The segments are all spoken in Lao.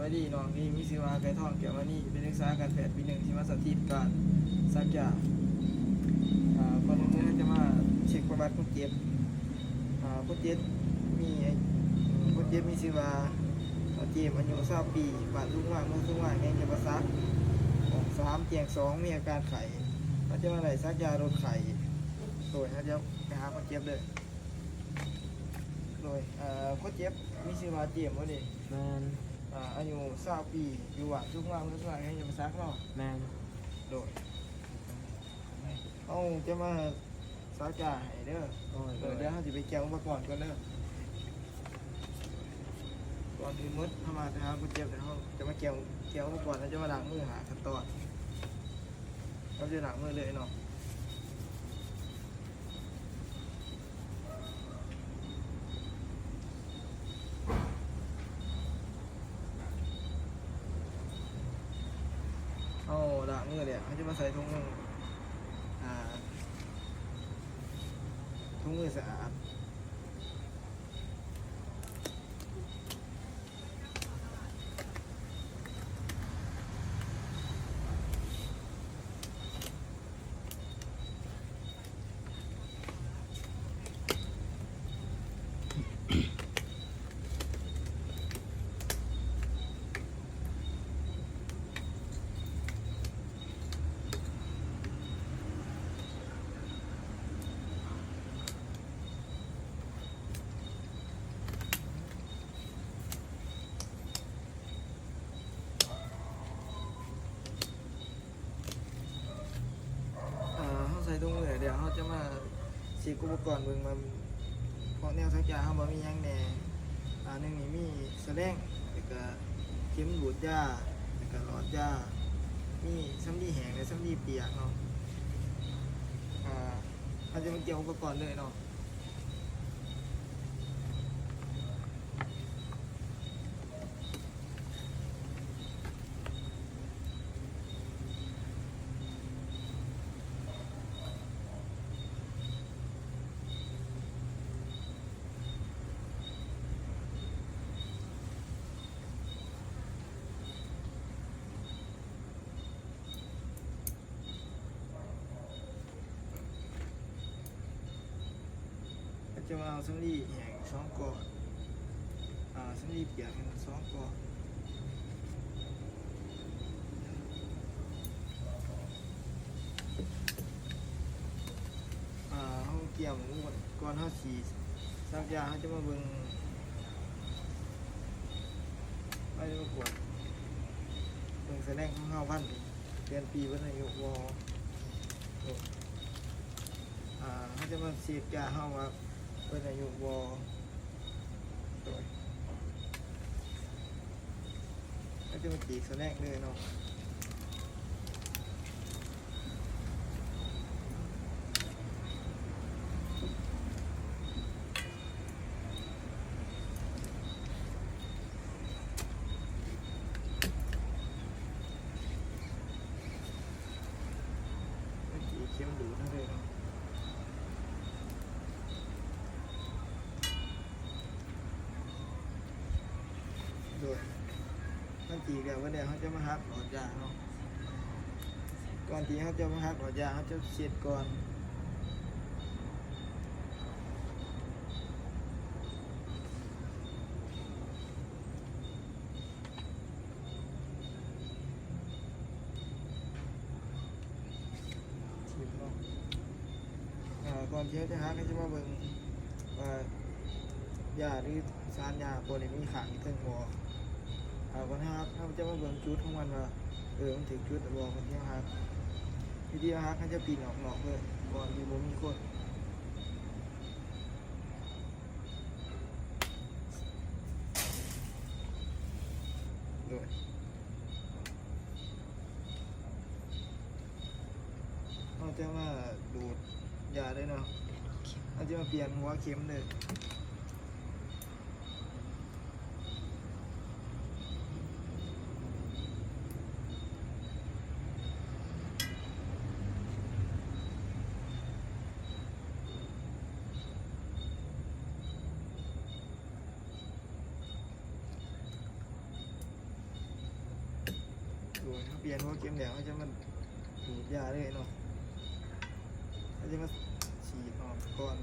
ສະບາຍດີ ນ້ອງນີ້ມີຊື່ວ່າ ໄກ່ທອງ ແກ້ວມະນີ ເປັນນັກສຶກສາການແພດປີໜຶ່ງ ທີ່ມາສາທິດການສັກຢາ. ອາ ກ່ອນອື່ນເຮົາຈະມາເຊັກປະຫວັດຄົນເຈັບ. ອາ ຄົນເຈັບມີ ຄົນເຈັບມີຊື່ວ່າ ເຈມ ອາຍຸຊາວປີ ບ້ານສູງວາງ ເມືອງສູງວາງ ແຂວງຈຳປາສັກ ຫ້ອງສາມ ຕຽງສອງ ມີອາການໄຂ້. ເຮົາຈະມາໄລ່ສັກຢາລົດໄຂ້. ໂດຍ ເຮົາຈະໄປຫາຄົນເຈັບເດີ. ໂດຍ ເອີ ຄົນເຈັບມີຊື່ວ່າເຈມບໍ່ນີ້? ແມ່ນ. ອາ ອາຍຸຊາວປີ ຢູ່ບ້ານສູງວາງ ເມືອງສູງວາງ ແຂວງຈຳປາສັກເນາະ? ແມ່ນ. ໂດຍ ເຮົາຈະມາສັກຢາໃຫ້ເດີ. ໂດຍ ໂດຍ ດຽວເຮົາຊິໄປກຽມອຸປະກອນກ່ອນເດີ. ກ່ອນອື່ນໝົດ ເຮົາມາໄປຫາຄົນເຈັບແລ້ວ ເຮົາຈະມາກຽມ ກຽມອຸປະກອນ ເຮົາຈະມາລ້າງມື ຫ້າຂັ້ນຕອນ. ເຮົາຈະລ້າງມືເລີຍເນາະ. ເຮົາລ້າງມືແລ້ວ ເຮົາຈະມາໃສ່ຖົງມື ອາ ຖົງມືສະອາດ. ອາ ເຮົາໃສ່ຖົງມືແລ້ວ ດຽວເຮົາຈະມາເຊັກອຸປະກອນເບິ່ງວ່າ ພວກແນວສັກຢາເຮົາວ່າມີຫຍັງແດ່. ອາ ໜຶ່ງນີ້ມີສະແລງ ແລ້ວກະເຂັມດູດຢາ ແລ້ວກະຫຼອດຢາ ມີສຳລີແຫ້ງ ແລະ ສຳລີປຽກເນາະ. ອາ ເຮົາຈະມາກຽມອຸປະກອນເລີຍເນາະ. ເຮົາຈະມາເອົາສຳລີແຫ້ງສອງກ້ອນ ອາ ສຳລີປຽກສອງກ້ອນ. ອາ ເຮົາກຽມ ກ່ອນເຮົາຊິສັກຢາ ເຮົາຈະມາເບິ່ງ ເຮົາຈະມາກວດເບິ່ງສະແລງຂອງເຮົາ ວັນເດືອນປີ ເບິດອາຍຸບໍ່. ອາ ເຮົາຈະມາເຊັກຢາເຮົາວ່າເບິດອາຍຸບໍ່. ໂດຍ ເຮົາຈະມາຕີກສະແລງເລີຍເນາະ. ເມື່ອກີ້ເຂັມດູດເຮົາເລີຍເນາະ. ໂດຍ ມັນຕີກແລ້ວ ບັດນີ້ເຮົາຈະມາຫັກຫຼອດຢາເນາະ. ກ່ອນທີ່ເຮົາຈະມາຫັກຫຼອດຢາ ເຮົາຈະເຊັດກ່ອນ. ເນາະ ອາ ກ່ອນທີ່ເຮົາຈະຫັກ ເຮົາຈະມາເບິ່ງວ່າຢາ ຫຼື ສານຢາບໍ່ໄດ້ມີຄ້າງຢູ່ເທິງບໍ່. ອາ ກ່ອນເຮົາຫັກ ເຮົາຈະມາເບິ່ງຈຸດຂອງມັນວ່າ ເອີ ມັນຖືກຈຸດແລ້ວບໍ່ ກ່ອນທີ່ເຮົາຫັກ. ວິທີເຮົາຫັກ ເຮົາຈະປີ້ນອອກນອກເລີຍ ບ່ອນທີ່ບໍ່ມີຄົນ. ໂດຍ ເຮົາຈະມາດູດຢາເລີຍເນາະ. ເຮົາຈະມາປ່ຽນຫົວເຂັມເລີຍ. ເ ເຮົາປ່ຽນຫົວເຂັມແລ້ວ ເຮົາຈະມາດູດຢາເລີຍເນາະ ເຮົາຈະມາສີດອອກກ່ອນ.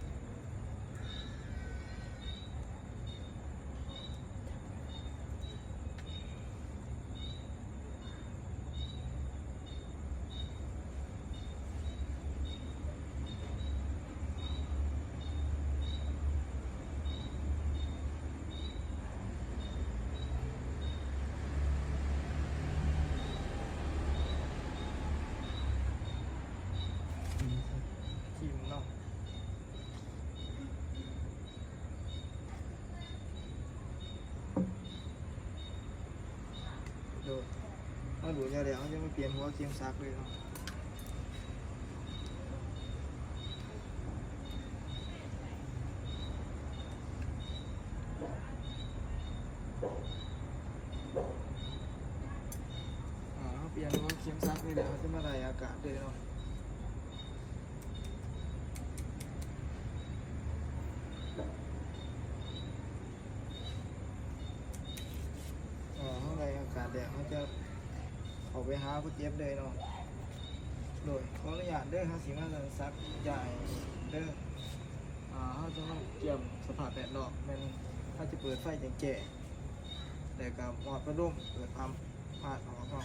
ຖິ້ມເນາະ. ໂດຍ ເຮົາດູດຢາແລ້ວ ເຮົາຈະມາປ່ຽນຫົວເຂັມສັກເລີຍເນາະ. ອາ ເຮົາປ່ຽນຫົວເຂັມສັກນີ້ແລ້ວ ເຮົາຈະມາໄລ່ອາກາດເລີຍເນາະ. ເຮົາໄດ້ອາກາດແລ້ວ ເຮົາຈະເຂົ້າໄປຫາຄົນເຈັບເລີຍເນາະ. ໂດຍ ຂໍອະນຸຍາດເດີ ເຮົາຊິມາສັກຢາໃຫ້ເດີ. ເຮົາຈະມາກຽມສະພາບແວດລ້ອມ ແມ່ນເຮົາຈະເປີດໄຟແຈ້ງໆ ແລ້ວກໍມອດພັດລົມ ເປີດພັດ ພາດອອກເນາະ.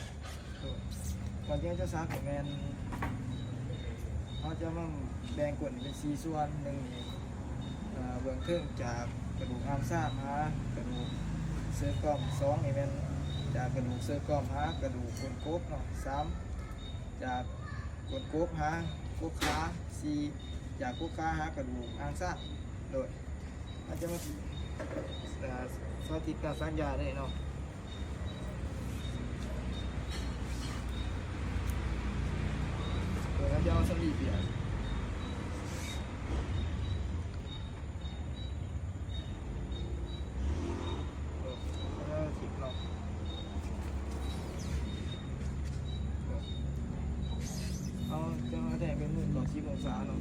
ກ່ອນທີ່ເຮົາຈະສັກນີ້ແມ່ນ ເຮົາຈະມາແບ່ງກົ້ນເປັນສີ່ສ່ວນ. ໜຶ່ງນີ້ ເອີ ເບື້ອງເທິງຈາກກະດູກຫາງຊ້າງຫາກະດູກເຊີກອງ. ສອງນີ້ແມ່ນຈາກກະດູກເຊີກອງຫາກະດູກກົ້ນກົບເນາະ. ສາມ ຈາກກົ້ນກົບຫາກົກຂາ. ສີ່ ຈາກກົກຂາຫາກະດູກຫາງຊ້າງ. ໂດຍ ອາດຈະມາ ເອີ ສາທິດການສັກຢາໄດ້ເນາະ. ເອີ ເຮົາຈະເອົາສຳລີປຽກ ເອີ ເຮົາຈະເອົາສຳລີເນາະ. ເອົາ ເອົາແຕ່ງເປັນໝື່ນເກົ້າສິບອົງສາເນາະ.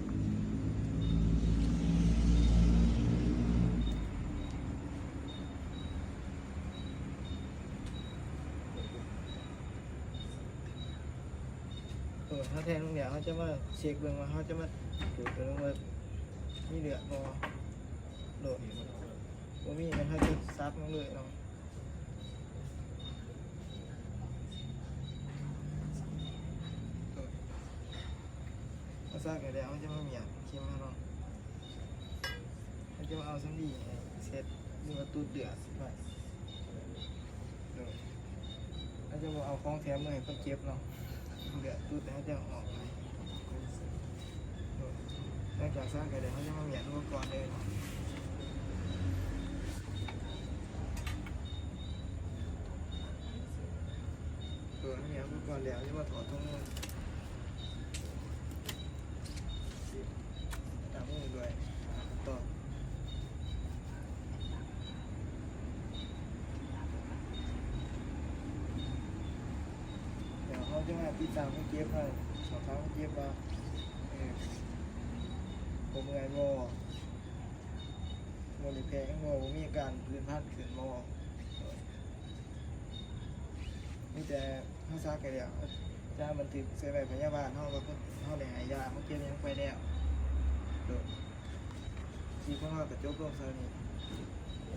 ເອີ ເຮົາແທງລົງແລ້ວ ເຮົາຈະມາເຊັກເບິ່ງວ່າ ເຮົາຈະມາຈູດເບິ່ງວ່າມີເລືອດບໍ່. ໂດຍ ບໍ່ມີແມ່ນເຮົາຈະສັກລົງເລີຍເນາະ. ໂດຍ ເຮົາສັກໄປແລ້ວ ເຮົາຈະມາມ້ຽນເຂັມເຮົາເນາະ. ເຮົາຈະມາເອົາສຳລີໃຫ້ເຊັດ ຫຼືວ່າຕູດເລືອດໄວ້. ໂດຍ ເຮົາຈະບໍ່ເອົາຂອງແຖມເມືອໃຫ້ຄົນເຈັບເນາະ. ເລືອດຕູດແລ້ວ ເຮົາຈະເອົາອອກໃຫ້. ໂດຍ ຫຼັງຈາກສັກໄປແລ້ວ ເຮົາຈະມາມ້ຽນອຸປະກອນເລີຍເນາະ. ໂດຍ ມ້ຽນອຸປະກອນແລ້ວ ເຮົາຈະມາຖອດຖົງມື. ຕາມມືດ້ວຍ ອ່າ ຕໍ່ ດຽວເຮົາຈະມາຕິດຕາມຄົນເຈັບ ເຮົາສອບຖາມຄົນເຈັບວ່າ ເອີ ບໍ່ເມື່ອຍບໍ່ ບໍ່ໄດ້ແພ້ຫຍັງບໍ່ ບໍ່ມີອາການຜື່ນພັນຂຶ້ນບໍ່. ມີແຕ່ເຮົາສັກໄປແລ້ວ ຈະບັນທຶກໃສ່ໃບພະຍາບານເຮົາວ່າເຮົາໄດ້ໃຫ້ຢາ ເຮົາເກັບຫຍັງໄປແລ້ວ. ໂດຍ ຄລິບຂອງເຮົາກໍຈົບລົງສ່ຳນີ້.